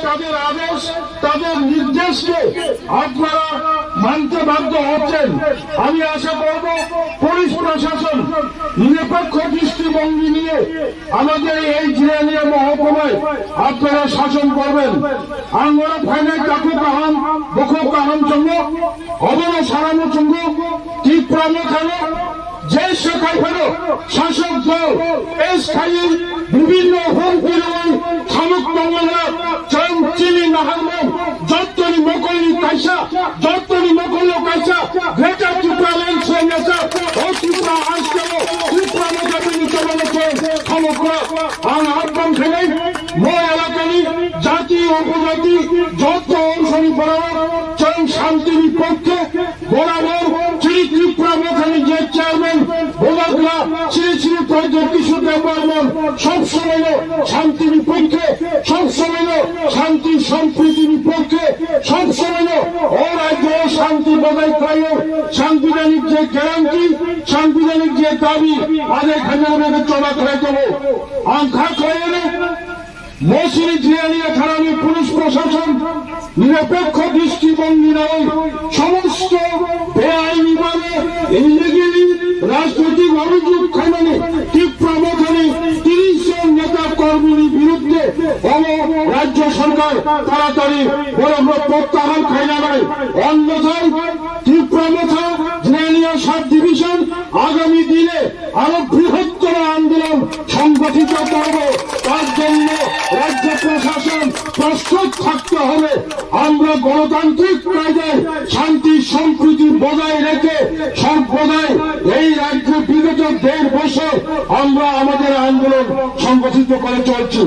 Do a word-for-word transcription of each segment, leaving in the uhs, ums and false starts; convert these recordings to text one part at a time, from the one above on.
তাদের আদেশ, তাদের নির্দেশকে আপনারা মানতে বাধ্য হচ্ছেন। আমি আশা করব পুলিশ প্রশাসন নিরপেক্ষ দৃষ্টিভঙ্গি নিয়ে আমাদের এই জিরানিয়া মহকুমায় আপনারা শাসন করবেন। Ang oro phainai takhuk kaham, bukhuk kaham chongo, obono sanamo chongo, Tipra Mothano, je swkaiphano sasok dol, S K I, bibhinno hum pirwi, thamuk tongmana, chwng chini naharmung, jottoni mokolni kaisa, jottoni mokolno kaisa, Greater Tipraland se nasa, o Tripura hasteo, Tipra Mothani chobana chwng, thamukra, ang ahwan khainai, mo elakani, jati, upojati, jotto onsoni borok, chwng shantini pokkhe, borabor, chini Tipra Mothani je chairman, Bobagra, chini chini Pradyot Kishore Debbarman, sob somoino shantini pokkhe, sob somoino shanti sompritini pokkhe, sob somoino o rajyo shanti bojai khlaio, sangbidhanik je guarantee, sangbidhanik je dabi, adai khaina bagwi choba khlai tongo. Ang kha khlaio, Mosini Jiania thanani police proshashon nirapekho drishti bongni nai somosto beaini bhabe illegally rajnoitik obhijog khaimani Tipra Mothani tiris jon neta kormini biruddhe omo rajyo sorkar taratari borokno protyahan khainanai, onnyothai Tipra Motha Jiania sub division agami dine aro brihottor andolon সংগঠিত করব। তার জন্য রাজ্য প্রশাসন প্রস্তুত থাকতে হবে। আমরা গণতান্ত্রিক কায়দায় শান্তি সম্প্রীতি বজায় রেখে সর্বদাই এই রাজ্যে বিগত দেড় বছর আমরা আমাদের আন্দোলন সংগঠিত করে চলছি।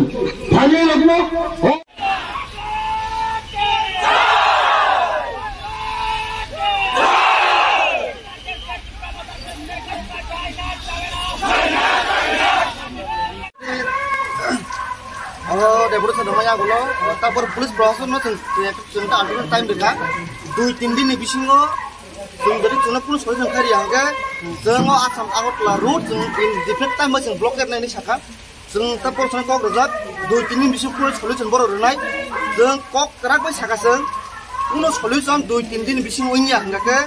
থামিয়ে রাখবো। Oro deputation rwmani yagulo, tabor police proshasonno chwng, chwng, chwng ta andolon time rwkha, dui tin din ni bisingo chwng jodi chwngno police proshasonno khairiya hwnkhe, chwng o Assam Agartala road chwng in definite time bai chwng blockade naini sakha. Chwng ta police no kok rwjak, dui tin din bisingo police solution borok rwnai. Chwng kok kwrak bai saka chwng, kuno solution dui tin din bisingo wngya hwnkha khe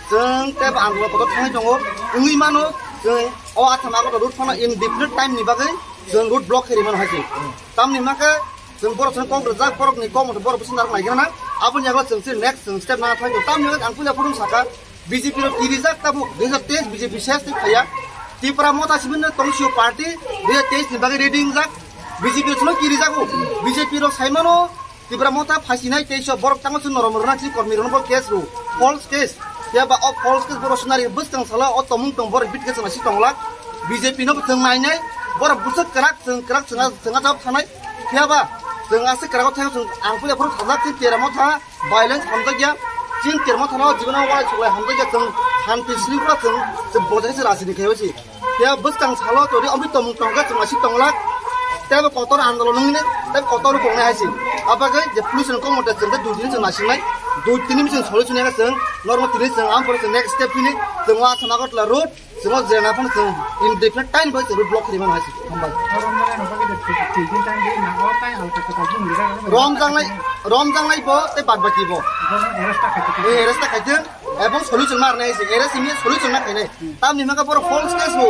chwng tei bo andolon kotor thangwi tongo. Wngwi mano chwng o Assam Agartala road phano indefinite time ni bagwi chwng road block khe rimano hai se. Tamni hwnkha khe chwng borok chwng kok rwjak, borokni kok motho borok bwswk narwk naigrana. Aboni yago chwng se next chwng step nana thangwi tongo. Tamni yago ang puila phuru saka, B J P rok kirijak tabuk dui hajar teis B J P ses twi phaiya. Tipra Motha sibinno tongsio party dui hajar teis ni bagwi ready wngjak. B J P rok chwngno kirijago. B J P rok saimano Tipra Motha phaisinai teisa borok tangma chwng norom rwna chini kormi rwno bo case rw. False case. Phiya ba o false case borok sinari bwskang salo o tomung tong borok bit case nasi tonglak. B J P no chwng nainai borok bwswk kwrak chwng kwrak chwng chwng jawab thanai. Phiya ba chwng aswk kwrak o thang chwng ang puila phuru thajak chini Tipra Motha. Violence hamjakya, chini Tipra Mothano jibon o walai suklai hamjakya, chwng shanti shringkhola chwng, chwng bojai se rajniti khaio se. Phiya bwskang salo todi omo tomung tongkha chwng aswk tonglak, teibo kotor andolon wngni, tei kotor tongnai hai se. Abagwi je police rok komote chwng tei dui tini chwng nasingnai, dui tini chwng solution ya chwng, normal tini chwng am pore chwng next step tini chwng o Assam Agartala road, Chwng o jena phano chwng indefinite time bai chwng road block khaimano hai se. Hambai. Romjaknai, romjaknai bo tei bad baki bo. Ei arrest ta khaitwng. Ebong solution mar nai se. Arrest ni solution na khainai. Tamni hwnka borok false case bo.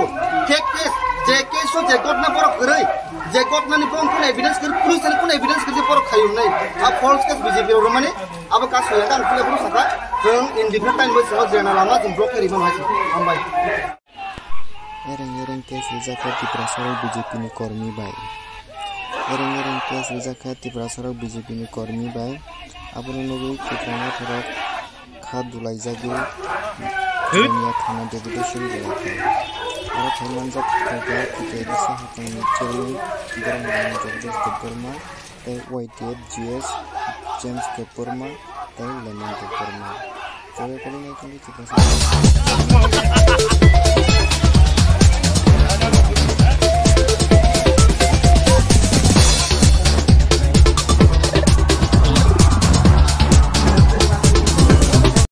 Fake case. Je case o je gotna borok kwrwi. Je gotna ni borok kuno evidence kwrwi, police ni kuno evidence kwrwi borok khayung nai. A false case B J P rok romani. Abo kaso ya kang kule buru saka, chwng indefinite time bai chwng o jena lama chwng block khe rima hai se. Hambai. Ereng ereng case rijak kha Tiprasa rok B J P ni kormi bai. Ereng ereng case rijak kha Tiprasa rok B J P ni kormi bai. Abono nugwi Tipra Motha rok kha dulaijagwi Chania thana deputation belai kha. Aro thai manjak kha T T A D C hapang ni chairman Boromani Jagdish Debbarma. Tei Y T F G S James Debbarma tei Lemon Debbarma. Chwrai kwlwng nai tongdi Tiprasa.